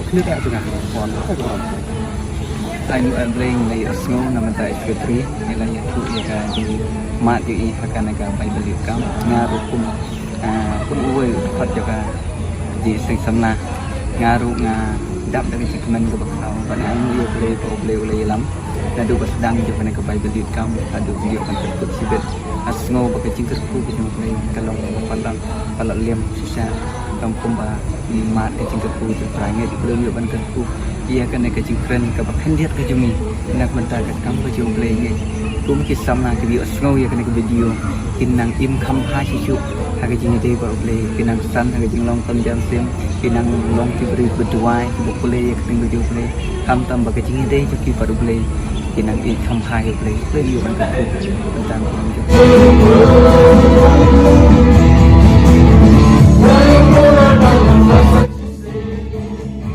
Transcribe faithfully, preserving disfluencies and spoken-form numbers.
Ai nu, eh, Blei, ngi la ïohsngew na bynta i Secretary, ngi la ïathuh ïa ka jingmad jong i ha kane ka Bible Youth Camp. Nga ruh kum, eh, kum uwei u dkhot jong ka jingïaseng samla, nga ruh nga dap da ka jingkmen kaba khraw. Bad nga ainguh ïa U Blei ba U Blei u la ïalam naduh ba sdang jong kane ka Bible Youth Camp haduh ba ïoh ban kyrkhu shibit. Nga sngew ba ka jingkyrkhu ka jong U Blei ka long kaba palat, palat lem shisha. Kam kumba ngi mad ka jingkyrkhu jingpra, ngi dei ban kyrkhu ïa kane ka jingkren kaba khyndiat ka jong ngi na ka bynta ka kam ka jong U Blei. Ngi kum ki samla kiba ïohsngew ïa kane ka video kin nang im kham bha shisha ha ka jingïadei bad U Blei, kin nang san ha ka jinglong tam jam sim, kin nang long ki briew ba duwai, kiba pule ïa ka ktien ka jong U Blei. Khamtam ba ka jingïadei jong ki bad U Blei kin nang im kham bha ïa U Blei. U Blei u ban kyrkhu. Bad tang kum jong